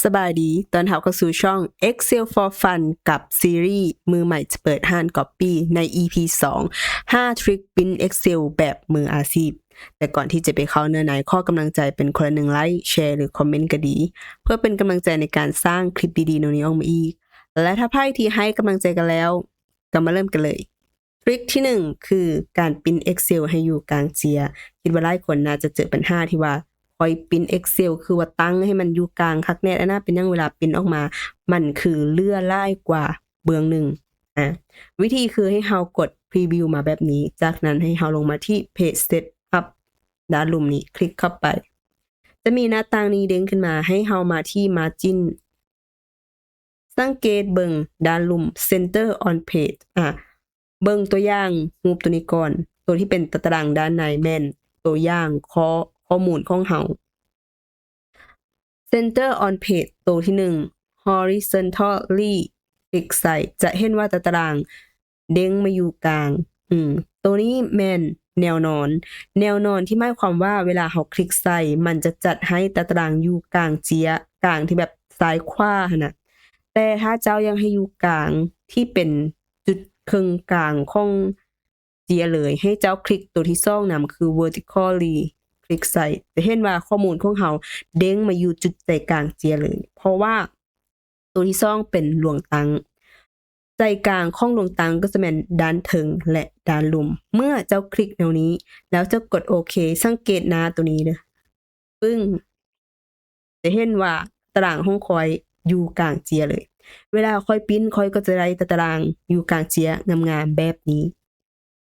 ສະບາຍດີ ຕ້ອນຮັບເຂົ້າສູ່ຊ່ອງ Excel for Fun ກັບຊີຣີມືໃໝ່ຈະເປີດຮ້ານ Copy ໃນ ອີພີສອງ ຫ້າທຣິກ Print Excel ແບບມືອາຊີບ. ແຕ່ກ່ອນທີ່ຈະໄປເຂົ້າເນື້ອໃນ ຂໍກຳລັງໃຈເປັນຄົນລະໜຶ່ງໄລ, ແຊ ຫຼື ຄອມເມັນກໍດີ ເພື່ອເປັນກຳລັງໃຈໃນການສ້າງຄລິບດີໆແນວນີ້ອອກມາອີກ. ແລະ ຖ້າໃຜທີ່ໃຫ້ກຳລັງໃຈກັນແລ້ວ ກໍມາເລີ່ມກັນເລີຍ. ທຣິກທີໜຶ່ງ ຄືການ Print Excel ໃຫ້ຢູ່ກາງເຈ້ຍ. ຄິດວ່າຫຼາຍຄົນໜ້າຈະເຈີບັນຫາທີ່ວ່າ ຂ້ອຍ Print Excel ຄືວ່າຕັ້ງໃຫ້ມັນຢູ່ກາງຄັກແນ່ ອັນນັ້ນເປັນຫຍັງເວລາ Print ອອກມາ ມັນຄືເຫຼືອຫຼາຍກວ່າເບື້ອງໜຶ່ງ. ອາ ວິທີຄືໃຫ້ເຮົາກົດ Preview ມາແບບນີ້, ຈາກນັ້ນໃຫ້ເຮົາລົງມາທີ່ Page Setup ດ້ານລຸ່ມນີ້, ຄລິກເຂົ້າໄປ. ຈະມີໜ້າຕ່າງນີ້ເດ້ງຂຶ້ນມາ, ໃຫ້ເຮົາມາທີ່ Margin. ສັງເກດເບິ່ງດ້ານລຸ່ມ Center on Page. ອາ ເບິ່ງຕົວຢ່າງຮູບຕົວນີ້ກ່ອນ. ຕົວທີ່ເປັນຕາຕະລາງດ້ານໃນແມ່ນຕົວຢ່າງຂໍ້ ຂໍ້ມູນຂອງເຮົາ. Center on Page ຕົວທີໜຶ່ງ Horizontally ຄລິກໃສ່ ຈະເຫັນວ່າຕາຕະລາງ ເດ້ງມາຢູ່ກາງ. ອືມ ໂຕນີ້ແມ່ນແນວນອນ. ແນວນອນທີ່ໝາຍຄວາມວ່າເວລາເຮົາຄລິກໃສ່ ມັນຈະຈັດໃຫ້ຕາຕະລາງຢູ່ກາງເຈ້ຍ, ກາງທີ່ແບບຊ້າຍຂວາຫັ້ນນະ. ແຕ່ຖ້າເຈົ້າຢາກໃຫ້ຢູ່ກາງທີ່ເປັນຈຸດເຄິ່ງກາງຂອງເຈ້ຍເລີຍ, ໃຫ້ເຈົ້າຄລິກໂຕທີສອງນຳ ຄື vertically ຄລິກໃສ່. ຈະເຫັນວ່າຂໍ້ມູນຂອງເຮົາເດ້ງມາຢູ່ຈຸດໃຈກາງເຈ້ຍເລີຍ, ເພາະວ່າ ໂຕທີສອງເປັນລວງຕັ້ງ. ໃຈກາງຂອງລວງຕັ້ງກໍຈະແມ່ນດ້ານເທິງ ແລະ ດ້ານລຸ່ມ. ເມື່ອເຈົ້າຄລິກແນວນີ້ ແລ້ວເຈົ້າກົດໂອເຄ, ສັງເກດໜ້າໂຕນີ້ເດີ້. ປຶ້ງ! ຈະເຫັນວ່າຕາຕະລາງຂອງຂ້ອຍຢູ່ກາງເຈ້ຍເລີຍ. ເວລາຂ້ອຍ Print ຂ້ອຍກໍຈະໄດ້ຕາຕະລາງຢູ່ກາງເຈ້ຍງາມໆແບບນີ້.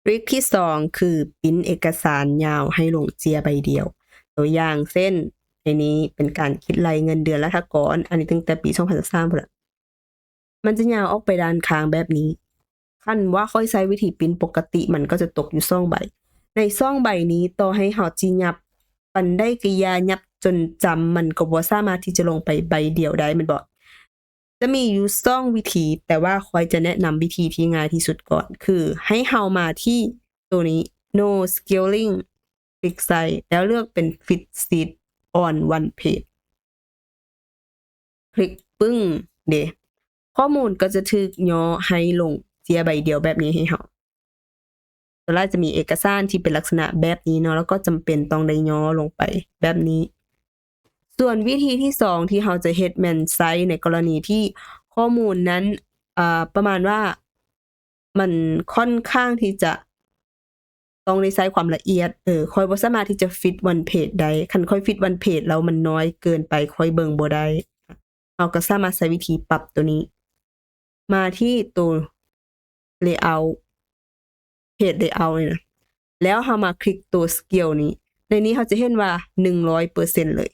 ທຣິກທີສອງ ຄື Print ເອກະສານຍາວໃຫ້ລົງເຈ້ຍໃບດຽວ. ຕົວຢ່າງເຊັ່ນ ໃນນີ້ເປັນການຄິດໄລ່ເງິນເດືອນລັດຖະກອນ, ອັນນີ້ຕັ້ງແຕ່ປີສອງພັນຊາວສາມພຸ້ນລະ. ມັນຈະຍາວອອກໄປດ້ານຂ້າງແບບນີ້. ຄັນວ່າຂ້ອຍໃຊ້ວິທີ Print ປົກກະຕິ ມັນກໍຈະຕົກຢູ່ສອງໃບ. ໃນສອງໃບນີ້ ຕໍ່ໃຫ້ເຮົາຊິຫຍັບປານໃດກໍຢ່າ, ຫຍັບຈົນຈຳ ມັນກໍບໍ່ສາມາດທີ່ຈະລົງໄປໃບດຽວໄດ້ ແມ່ນບໍ່? ຈະມີຢູ່ສອງວິທີ, ແຕ່ວ່າຂ້ອຍຈະແນະນຳວິທີທີ່ງ່າຍທີ່ສຸດກ່ອນ, ຄືໃຫ້ເຮົາມາທີ່ໂຕນີ້ No Scaling ຄລິກໃສ່ ແລ້ວເລືອກເປັນ Fit Sheet on One Page. ຄລິກປຶ້ງ! ເດ ຂໍ້ມູນກໍຈະຖືກຫຍໍ້ໃຫ້ລົງເຈ້ຍໃບດຽວແບບນີ້ໃຫ້ເຮົາ. ສ່ວນຫຼາຍຈະມີເອກະສານທີ່ເປັນລັກສະນະແບບນີ້ເນາະ, ແລ້ວກໍຈຳເປັນຕ້ອງໄດ້ຫຍໍ້ລົງໄປແບບນີ້. ສ່ວນວິທີທີສອງທີ່ເຮົາຈະເຮັດແມ່ນໃຊ້ໃນກໍລະນີທີ່ຂໍ້ມູນນັ້ນ ເອີ ປະມານວ່າມັນຂ້ອນຂ້າງທີ່ຈະຕ້ອງໄດ້ໃຊ້ຄວາມລະອຽດ. ເອີ ຂ້ອຍບໍ່ສາມາດທີ່ຈະ Fit One Page ໄດ້. ຄັນຂ້ອຍ Fit One Page ແລ້ວມັນນ້ອຍເກີນໄປ, ຂ້ອຍເບິ່ງບໍ່ໄດ້. ເຮົາກໍສາມາດໃຊ້ວິທີປັບໂຕນີ້ ມາທີ່ໂຕ Layout, Page Layout ນີ້ນະ, ແລ້ວເຮົາມາຄລິກໂຕ Scale ນີ້. ໃນນີ້ເຮົາຈະເຫັນວ່າໜຶ່ງຮ້ອຍເປີເຊັນເລີຍ.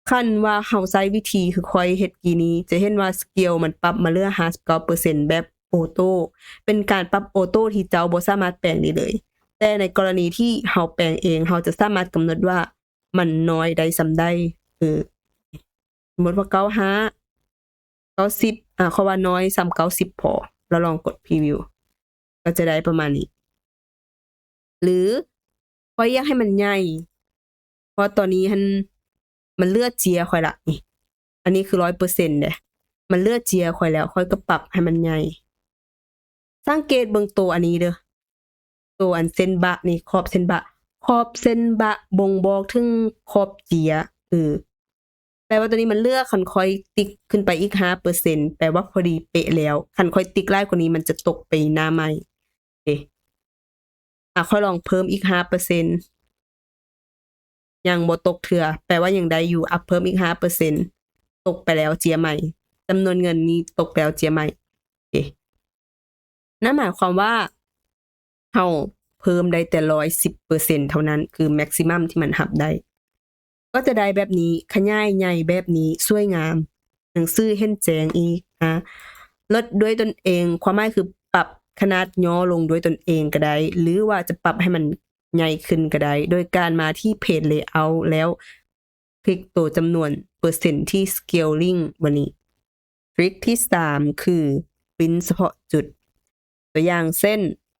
ຄັນວ່າເຮົາໃຊ້ວິທີຄືຂ້ອຍເຮັດກີ້ນີ້ ຈະເຫັນວ່າ Scale ມັນປັບມາເຫຼືອຫ້າສິບເກົ້າເປີເຊັນແບບໂອໂຕ້, ເປັນການປັບໂອໂຕ້ທີ່ເຈົ້າບໍ່ສາມາດແປງໄດ້ເລີຍ. ແຕ່ໃນກໍລະນີທີ່ເຮົາແປງເອງ, ເຮົາຈະສາມາດກຳນົດວ່າ ມັນນ້ອຍໄດ້ສ່ຳໃດ. ເອີ ສົມມຸດວ່າເກົ້າສິບຫ້າ ເກົ້າສິບ ອາ ເຂົາວ່ານ້ອຍສ່ຳເກົ້າສິບພໍ, ແລ້ວລອງກົດ Preview ກໍຈະໄດ້ປະມານນີ້. ຫຼື ຂ້ອຍຢາກໃຫ້ມັນໃຫຍ່, ເພາະຕອນນີ້ຫັ້ນມັນເຫຼືອເຈ້ຍຂ້ອຍລະ. ນີ້ ອັນນີ້ຄືຮ້ອຍເປີເຊັນເດ້, ມັນເຫຼືອເຈ້ຍຂ້ອຍແລ້ວ, ຂ້ອຍກໍປັບໃຫ້ມັນໃຫຍ່. ສັງເກດເບິ່ງໂຕອັນນີ້ເດີ້, ໂຕອັນເສັ້ນບະນີ້, ຂອບເສັ້ນບະ, ຂອບເສັ້ນບະບົ່ງບອກເຖິງຂອບເຈ້ຍ. ເອີ ແປວ່າໂຕນີ້ມັນເຫຼືອ, ຄັນຂ້ອຍຕິກຂຶ້ນໄປອີກຫ້າເປີເຊັນ ແປວ່າພໍດີເປະແລ້ວ. ຄັນຂ້ອຍຕິກຫຼາຍກວ່ານີ້ ມັນຈະຕົກໄປໜ້າໃໝ່ເດ້. ອາ ຂ້ອຍລອງເພີ່ມອີກຫ້າເປີເຊັນ ຍັງບໍ່ຕົກເທື່ອ, ແປວ່າຍັງໄດ້ຢູ່. ອາ ເພີ່ມອີກຫ້າເປີເຊັນ ຕົກໄປແລ້ວເຈ້ຍໃໝ່, ຈຳນວນເງິນນີ້ຕົກແລ້ວເຈ້ຍໃໝ່ເດ້. ນັ້ນໝາຍຄວາມວ່າເຮົາເພີ່ມໄດ້ແຕ່ຮ້ອຍສິບເປີເຊັນເທົ່ານັ້ນ, ຄື maximum ທີ່ມັນຮັບໄດ້. ກໍຈະໄດ້ແບບນີ້, ຂະຫຍາຍໃຫຍ່ແບບນີ້, ສວຍງາມ, ໜັງສືເຫັນແຈ້ງອີກ. ອາ ລົດດ້ວຍຕົນເອງ, ຄວາມໝາຍຄືປັບຂະໜາດຫຍໍ້ລົງດ້ວຍຕົນເອງກໍໄດ້ ຫຼືວ່າຈະປັບໃຫ້ມັນໃຫຍ່ຂຶ້ນກໍໄດ້ ໂດຍການມາທີ່ Page Layout ແລ້ວຄລິກໂຕຈຳນວນເປີເຊັນທີ່ Scaling ບາດນີ້. ທຣິກທີສາມ ຄື Print ສະເພາະຈຸດ. ຕົວຢ່າງເຊັ່ນ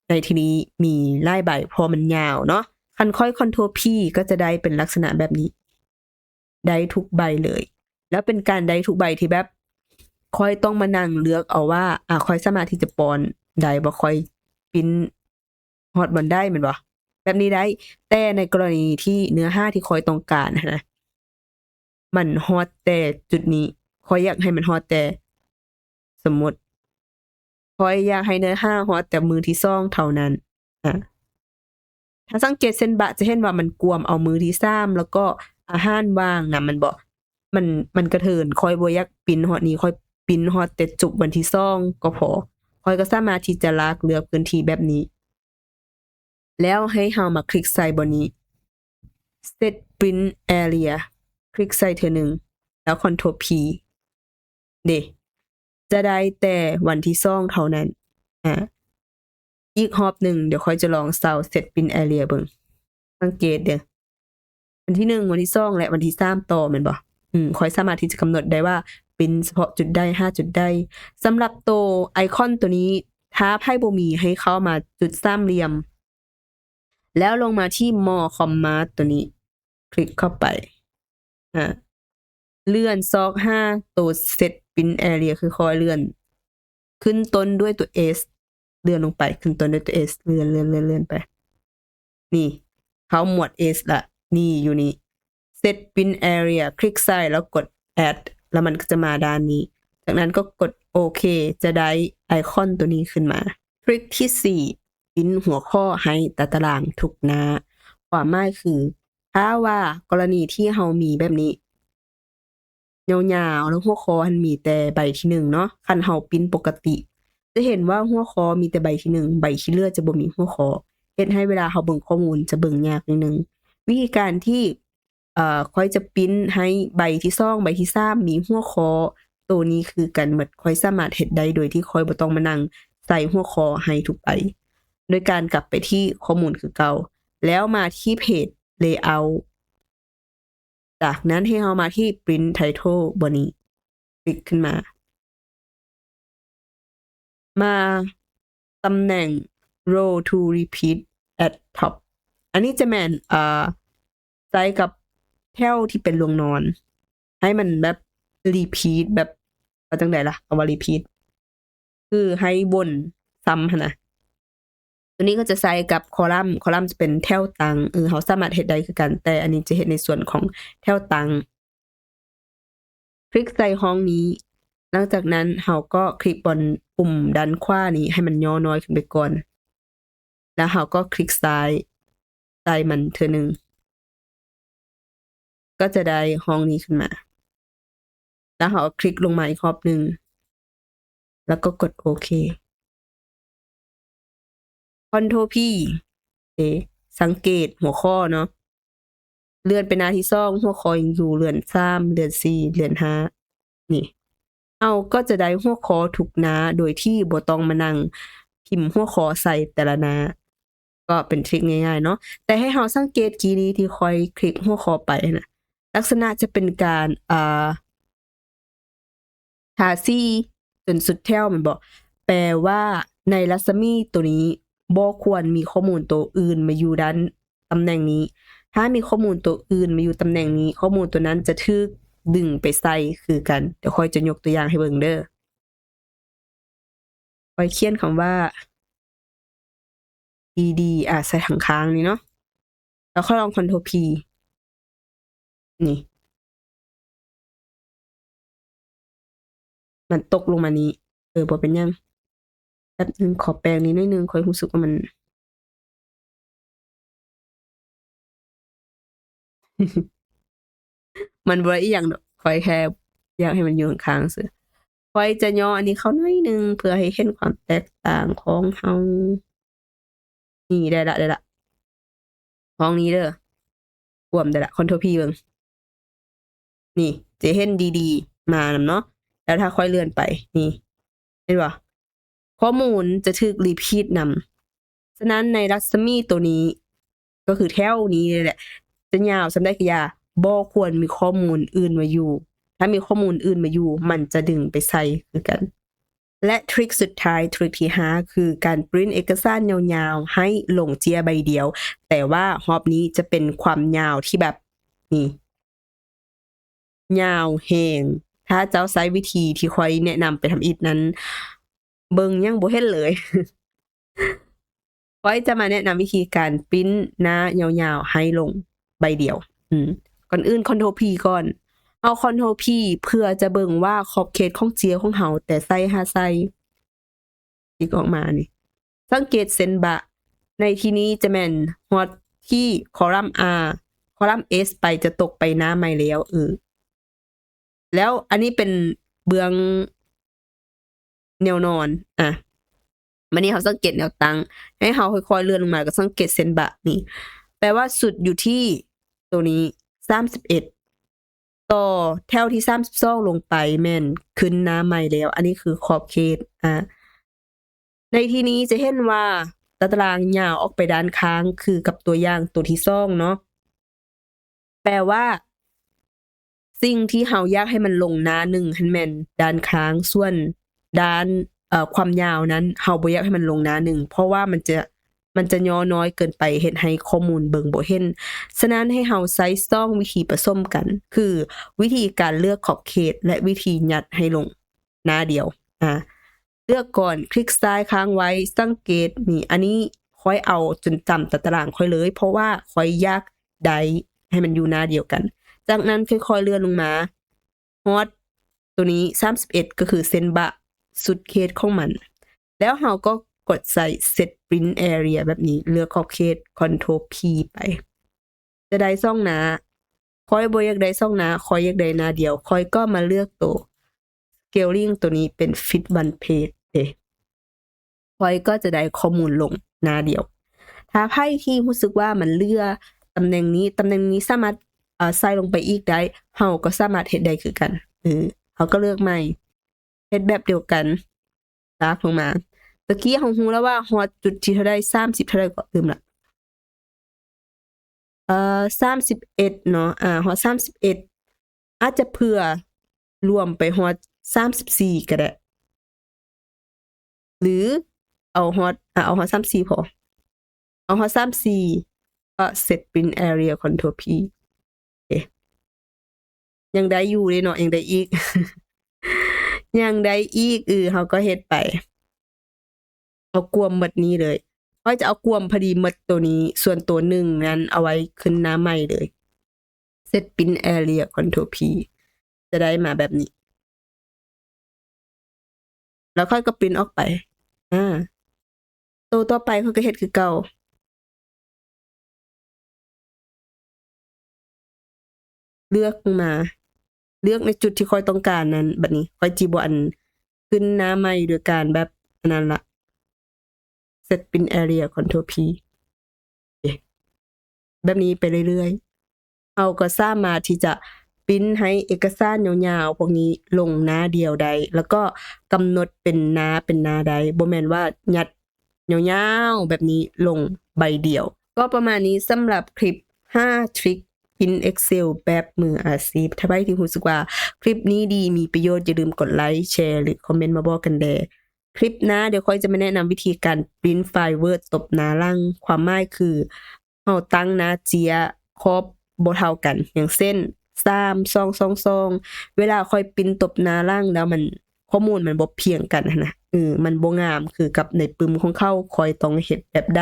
ໃນທີ່ນີ້ມີຫຼາຍໃບ ເພາະມັນຍາວເນາະ, ຄັນຂ້ອຍ Control P ກໍຈະໄດ້ເປັນລັກສະນະແບບນີ້, ໄດ້ທຸກໃບເລີຍ. ແລ້ວເປັນການໄດ້ທຸກໃບທີ່ແບບຂ້ອຍຕ້ອງມານັ່ງເລືອກເອົາວ່າ ອາ ຂ້ອຍສາມາດທີ່ຈະປ້ອນໄດ້ບໍ່ ຂ້ອຍປິ່ນຮອດບ່ອນໃດແມ່ນບໍ່ ແບບນີ້ໄດ້. ແຕ່ໃນກໍລະນີທີ່ເນື້ອຫາທີ່ຂ້ອຍຕ້ອງການຫັ້ນນະ ມັນຮອດແຕ່ຈຸດນີ້ ຂ້ອຍຢາກໃຫ້ມັນຮອດແຕ່ ສົມມຸດ ຂ້ອຍຢາກໃຫ້ເນື້ອຫາຮອດແຕ່ມື້ທີສອງເທົ່ານັ້ນ. ອາ ຖ້າສັງເກດເສັ້ນບະຈະເຫັນວ່າມັນກວມເອົາມື້ທີສາມ ແລ້ວກໍອາຫານວ່າງນຳແມ່ນບໍ່? ມັນ ມັນກະເທີນ ຂ້ອຍບໍ່ຢາກປິ່ນຮອດນີ້ ຂ້ອຍປິ່ນຮອດແຕ່ຈົບວັນທີສອງກໍພໍ. ຂ້ອຍກໍສາມາດທີ່ຈະລາກເລືອກພື້ນທີ່ແບບນີ້ ແລ້ວໃຫ້ເຮົາມາຄລິກໃສ່ບ່ອນນີ້ Set Print Area ຄລິກໃສ່ເທື່ອໜຶ່ງ ແລ້ວ Ctrl P ເດ ຈະໄດ້ແຕ່ວັນທີສອງເທົ່ານັ້ນ. ອາ ອີກຮອບໜຶ່ງ ດຽວຂ້ອຍຈະລອງເຊົາ Set Print Area ເບິ່ງ. ສັງເກດເດີ້ ວັນທີໜຶ່ງ ວັນທີສອງ ແລະ ວັນທີສາມຕໍ່ແມ່ນບໍ່? ອືມ ຂ້ອຍສາມາດທີ່ຈະກຳນົດໄດ້ວ່າ print ສະເພາະຈຸດໃດ ຫາຈຸດໃດ. ສຳລັບໂຕໄອຄອນໂຕນີ້ ຖ້າໃຜບໍ່ມີ ໃຫ້ເຂົ້າມາຈຸດສາມຫຼ່ຽມ ແລ້ວລົງມາທີ່ More Command ໂຕນີ້ ຄລິກເຂົ້າໄປ ອາ ເລື່ອນຊອກຫາໂຕ Set Print Area ຄືຂ້ອຍເລື່ອນ ຂຶ້ນຕົ້ນດ້ວຍຕົວ S ເລື່ອນລົງໄປ ຂຶ້ນຕົ້ນດ້ວຍຕົວ S ເລື່ອນ ເລື່ອນ ເລື່ອນ ເລື່ອນໄປ ນີ້ ເຂົ້າໝວດ S ລະ ນີ້ ຢູ່ນີ້ Set Print Area ຄລິກໃສ່ ແລ້ວກົດ Add ແລ້ວມັນກໍຈະມາດ້ານນີ້. ຈາກນັ້ນກໍກົດໂອເຄ ຈະໄດ້ໄອຄອນໂຕນີ້ຂຶ້ນມາ. ທຣິກທີສີ່ print ຫົວຂໍ້ໃຫ້ຕາຕະລາງທຸກໜ້າ. ຄວາມໝາຍຄື ຖ້າວ່າກໍລະນີທີ່ເຮົາມີແບບນີ້ ຍາວໆ ແລ້ວຫົວຂໍ້ຫັ້ນມີແຕ່ໃບທີໜຶ່ງເນາະ, ຄັນເຮົາປິ່ນປົກກະຕິ ຈະເຫັນວ່າຫົວຂໍ້ມີແຕ່ໃບທີໜຶ່ງ, ໃບທີ່ເຫຼືອຈະບໍ່ມີຫົວຂໍ້, ເຮັດໃຫ້ເວລາເຮົາເບິ່ງຂໍ້ມູນຈະເບິ່ງຍາກໜ້ອຍໜຶ່ງ. ວິທີການທີ່ ເອີ ຂ້ອຍຈະປິ່ນໃຫ້ໃບທີສອງ ໃບທີສາມມີຫົວຂໍ້ໂຕນີ້ຄືກັນໝົດ, ຂ້ອຍສາມາດເຮັດໄດ້ໂດຍທີ່ຂ້ອຍບໍ່ຕ້ອງມານັ່ງໃສ່ຫົວຂໍ້ໃຫ້ທຸກໃບ, ໂດຍການກັບໄປທີ່ຂໍ້ມູນຄືເກົ່າ ແລ້ວມາທີ່ເພຈ Layout. ຈາກນັ້ນໃຫ້ເຮົາມາທີ່ Print Title ບ່ອນນີ້ ຄລິກຂຶ້ນມາ. ມາຕຳແໜ່ງ Row to Repeat at Top. ອັນນີ້ຈະແມ່ນ ເອີ ໃສ່ກັບແຖວທີ່ເປັນລວງນອນ ໃຫ້ມັນແບບ repeat ແບບ ວ່າຈັ່ງໃດລະ ຄຳວ່າ repeat ຄືໃຫ້ວົນຊ້ຳຫັ້ນນະ. ໂຕນີ້ກໍຈະໃຊ້ກັບຄໍລັມ, ຄໍລັມຈະເປັນແຖວຕັ້ງ. ເອີ ເຮົາສາມາດເຮັດໄດ້ຄືກັນ, ແຕ່ອັນນີ້ຈະເຮັດໃນສ່ວນຂອງແຖວຕັ້ງ. ຄລິກໃສ່ຫ້ອງນີ້, ຫຼັງຈາກນັ້ນເຮົາກໍຄລິກບ່ອນປຸ່ມດ້ານຂວານີ້ໃຫ້ມັນຫຍໍ້ນ້ອຍຂຶ້ນໄປກ່ອນ, ແລ້ວເຮົາກໍຄລິກຊ້າຍໃສ່ມັນເທື່ອໜຶ່ງ. ກໍຈະໄດ້ຫ້ອງນີ້ຂຶ້ນມາ. ແລ້ວເຮົາຄລິກລົງມາອີກຮອບໜຶ່ງ ແລ້ວກໍກົດໂອເຄ. Ctrl P ເອ ສັງເກດຫົວຂໍ້ເນາະ, ເລື່ອນໄປໜ້າທີສອງ ຫົວຂໍ້ຍັງຢູ່, ເລື່ອນສາມ, ເລື່ອນສີ່, ເລື່ອນຫ້າ ນີ້. ເຮົາກໍຈະໄດ້ຫົວຂໍ້ທຸກໜ້າໂດຍທີ່ບໍ່ຕ້ອງມານັ່ງພິມຫົວຂໍ້ໃສ່ແຕ່ລະໜ້າ. ກໍເປັນທຣິກງ່າຍໆເນາະ, ແຕ່ໃຫ້ເຮົາສັງເກດກີ້ນີ້ທີ່ຂ້ອຍຄລິກຫົວຂໍ້ໄປຫັ້ນນະ, ລັກສະນະຈະເປັນການ ອ່າ ທາສີຈົນສຸດແຖວແມ່ນບໍ່? ແປວ່າໃນລັດສະໝີໂຕນີ້ບໍ່ຄວນມີຂໍ້ມູນໂຕອື່ນມາຢູ່ດ້ານຕຳແໜ່ງນີ້. ຖ້າມີຂໍ້ມູນໂຕອື່ນມາຢູ່ຕຳແໜ່ງນີ້, ຂໍ້ມູນໂຕນັ້ນຈະຖືກດຶງໄປໃສ່ຄືກັນ. ດຽວຂ້ອຍຈະຍົກຕົວຢ່າງໃຫ້ເບິ່ງເດີ້. ຂ້ອຍຂຽນຄຳວ່າ ດີດີ ອາ ໃສ່ທາງຂ້າງນີ້ເນາະ, ແລ້ວຂ້ອຍລອງ Ctrl P ນີ້ ມັນຕົກລົງມານີ້. ເອີ ບໍ່ເປັນຫຍັງ, ແປັບໜຶ່ງ ຂໍແປງນີ້ໜ້ອຍໜຶ່ງ, ຂ້ອຍຮູ້ສຶກວ່າມັນ ມັນບໍ່ໄດ້ອີ່ຫຍັງດອກ, ຂ້ອຍແຄ່ຢາກໃຫ້ມັນຢູ່ຂ້າງໆຊື່. ຂ້ອຍຈະຫຍໍ້ອັນນີ້ເຂົ້າໜ້ອຍໜຶ່ງ ເພື່ອໃຫ້ເຫັນຄວາມແຕກຕ່າງຂອງເຮົາ. ນີ້ ໄດ້ລະ ໄດ້ລະ. ຫ້ອງນີ້ເດີ້, ກວມໄດ້ລະ. Ctrl P ເບິ່ງ. ນີ້ ຈະເຫັນດີດີມານຳເນາະ. ແລ້ວຖ້າຂ້ອຍເລື່ອນໄປ ນີ້ ເຫັນບໍ່? ຂໍ້ມູນຈະຖືກ repeat ນຳ. ສະນັ້ນໃນລັດສະໝີໂຕນີ້ ກໍຄືແຖວນີ້ແຫຼະ ຈະຍາວສ່ຳໃດກໍຢ່າ, ບໍ່ຄວນມີຂໍ້ມູນອື່ນມາຢູ່. ຖ້າມີຂໍ້ມູນອື່ນມາຢູ່ ມັນຈະດຶງໄປໃສ່ຄືກັນ. ແລະ ທຣິກສຸດທ້າຍ, ທຣິກທີຫ້າ ຄືການປຣິ້ນເອກະສານຍາວໆໃຫ້ລົງເຈ້ຍໃບດຽວ, ແຕ່ວ່າຮອບນີ້ຈະເປັນຄວາມຍາວທີ່ແບບນີ້. ຍາວແຮງ. ຖ້າເຈົ້າໃຊ້ວິທີທີ່ຂ້ອຍແນະນຳໄປທຳອິດນັ້ນ ເບິ່ງຍັງບໍ່ເຫັນເລີຍ. ຂ້ອຍຈະມາແນະນຳວິທີການປຣິ້ນໜ້າຍາວໆໃຫ້ລົງໃບດຽວ. ອືມ ກ່ອນອື່ນ Ctrl P ກ່ອນ. ເອົາ Ctrl P ເພື່ອຈະເບິ່ງວ່າຂອບເຂດຂອງເຈ້ຍຂອງເຮົາແຕ່ໃສຫາໃສ ຄລິກອອກມານີ້ ສັງເກດເສັ້ນບະ ໃນທີ່ນີ້ຈະແມ່ນຮອດທີ່ຄໍລັມ R ຄໍລັມ S ໄປ ຈະຕົກໄປໜ້າໃໝ່ແລ້ວ. ເອີ ແລ້ວອັນນີ້ເປັນເບື້ອງແນວນອນ. ອະ ບາດນີ້ເຮົາສັງເກດແນວຕັ້ງ ໃຫ້ເຮົາຄ່ອຍໆເລື່ອນລົງມາ ແລ້ວກໍສັງເກດເສັ້ນບະນີ້ ແປວ່າສຸດຢູ່ທີ່ໂຕນີ້ ສາມສິບເອັດ ຕໍ່ແຖວທີສາມສິບສອງລົງໄປແມ່ນຂຶ້ນໜ້າໃໝ່ແລ້ວ. ອັນນີ້ຄືຂອບເຂດ. ອາ ໃນທີ່ນີ້ຈະເຫັນວ່າຕາຕະລາງຍາວອອກໄປດ້ານຂ້າງ ຄືກັບຕົວຢ່າງຕົວທີສອງເນາະ. ແປວ່າສິ່ງທີ່ເຮົາຢາກໃຫ້ມັນລົງໜ້າໜຶ່ງຫັ້ນແມ່ນດ້ານຂ້າງ, ສ່ວນດ້ານ ເອີ ຄວາມຍາວນັ້ນ ເຮົາບໍ່ຢາກໃຫ້ມັນລົງໜ້າໜຶ່ງ ເພາະວ່າມັນຈະ ມັນຈະຫຍໍ້ນ້ອຍເກີນໄປ ເຮັດໃຫ້ຂໍ້ມູນເບິ່ງບໍ່ເຫັນ. ສະນັ້ນໃຫ້ເຮົາໃຊ້ສອງວິທີປະສົມກັນ ຄືວິທີການເລືອກຂອບເຂດ ແລະ ວິທີຍັດໃຫ້ລົງໜ້າດຽວ. ອາ ເລືອກກ່ອນ ຄລິກຊ້າຍຄ້າງໄວ້ ສັງເກດນີ້ ອັນນີ້ຂ້ອຍເອົາຈົນຈຳຕາຕະລາງຂ້ອຍເລີຍ ເພາະວ່າຂ້ອຍຢາກໄດ້ໃຫ້ມັນຢູ່ໜ້າດຽວກັນ. ຈາກນັ້ນຄ່ອຍໆເລື່ອນລົງມາ ຮອດໂຕນີ້ ສາມສິບເອັດ ກໍຄືເສັ້ນບະສຸດເຂດຂອງມັນ ແລ້ວເຮົາກໍກົດໃສ່ Set Print Area ແບບນີ້ ເລືອກຂອບເຂດ Ctrl P ໄປ ຈະໄດ້ສອງໜ້າ. ຂ້ອຍບໍ່ຢາກໄດ້ສອງໜ້າ ຂ້ອຍຢາກໄດ້ໜ້າດຽວ ຂ້ອຍກໍມາເລືອກໂຕ Scaling ໂຕນີ້ເປັນ Fit One Page ເດ້. ຂ້ອຍກໍຈະໄດ້ຂໍ້ມູນລົງໜ້າດຽວ. ຖ້າໃຜທີ່ຮູ້ສຶກວ່າມັນເຫຼືອຕຳແໜ່ງນີ້ ຕຳແໜ່ງນີ້ສາມາດ ເອີ ໃສ່ລົງໄປອີກໄດ້ ເຮົາກໍສາມາດເຮັດໄດ້ຄືກັນ. ເອີ ເຮົາກໍເລືອກໃໝ່ ເຮັດແບບດຽວກັນ ລາກລົງມາ. ຕະກີ້ເຮົາຮູ້ແລ້ວວ່າຮອດຈຸດທີ່ເທົ່າໃດ ສາມສິບເທົ່າໃດກໍລືມລະ. ເອີ ສາມສິບເອັດເນາະ ອາ ຮອດສາມສິບເອັດ ອາດຈະເຜື່ອລວມໄປຮອດສາມສິບສີ່ກໍໄດ້ ຫຼືເອົາຮອດ ອາ ເອົາຮອດສາມສິບສີ່ພໍ ເອົາຮອດສາມສິບສີ່ ກໍ Set Print Area Ctrl P. ເອ ຍັງໄດ້ຢູ່ເດ້ເນາະ ຍັງໄດ້ອີກ ຍັງໄດ້ອີກ. ເອີ ເຮົາກໍເຮັດໄປ ເອົາກວມໝົດນີ້ເລີຍ. ຂ້ອຍຈະເອົາກວມພໍດີໝົດໂຕນີ້ ສ່ວນໂຕໜຶ່ງນັ້ນເອົາໄວ້ຂຶ້ນໜ້າໃໝ່ເລີຍ. Set Print Area Ctrl P ຈະໄດ້ມາແບບນີ້ ແລ້ວຂ້ອຍກໍປຣິ້ນອອກໄປ. ອາ ໂຕຕໍ່ໄປຂ້ອຍກໍເຮັດຄືເກົ່າ. ເລືອກມາ ເລືອກໃນຈຸດທີ່ຂ້ອຍຕ້ອງການນັ້ນ. ບັດນີ້ຂ້ອຍຈິບໍ່ອັນ ຂຶ້ນໜ້າໃໝ່ໂດຍການແບບອັນນັ້ນລະ Set Print Area Ctrl P ເອ ແບບນີ້ໄປເລື້ອຍໆ ເຮົາກໍສາມາດທີ່ຈະປຣິ້ນໃຫ້ເອກະສານຍາວໆພວກນີ້ລົງໜ້າດຽວໄດ້ ແລ້ວກໍກຳນົດເປັນໜ້າເປັນໜ້າໄດ້ ບໍ່ແມ່ນວ່າຍັດ ຍາວໆແບບນີ້ລົງໃບດຽວ. ກໍປະມານນີ້ສຳລັບຄລິບຫ້າທຣິກປຣິ້ນ Excel ແບບມືອາຊີບ. ຖ້າໃຜທີ່ຮູ້ສຶກວ່າຄລິບນີ້ດີ ມີປະໂຫຍດ ຢ່າລືມກົດໄລ, ແຊ ຫຼື ຄອມເມັນມາບອກກັນແດ່. ຄລິບໜ້າດຽວຂ້ອຍຈະມາແນະນຳວິທີການປຣິ້ນໄຟລ໌ Word ຕົບໜ້າຫຼັງ. ຄວາມໝາຍຄືເຮົາຕັ້ງໜ້າເຈ້ຍຂອບບໍ່ເທົ່າກັນ ຢ່າງເຊັ່ນ ສາມ ສອງ ສອງ ສອງ ເວລາຂ້ອຍປຣິ້ນຕົບໜ້າຫຼັງແລ້ວມັນ ຂໍ້ມູນມັນບໍ່ພຽງກັນຫັ້ນນະ ເອີ ມັນບໍ່ງາມຄືກັບໃນປຶ້ມຂອງເຂົາ. ຂ້ອຍຕ້ອງເຮັດແບບໃດ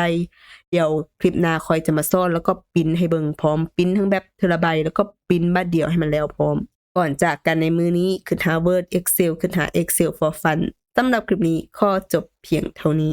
ດຽວຄລິບໜ້າຂ້ອຍຈະມາສອນ ແລ້ວກໍປຣິ້ນໃຫ້ເບິ່ງພ້ອມ ປຣິ້ນທັງແບບເທື່ອລະໃບ ແລ້ວກໍປຣິ້ນບາດດຽວໃຫ້ມັນແລ້ວພ້ອມ. ກ່ອນຈາກກັນໃນມື້ນີ້ ຄຶດຫາ Word Excel ຄຶດຫາ Excel for Fun. ສຳລັບຄລິບນີ້ຂໍຈົບພຽງເທົ່ານີ້.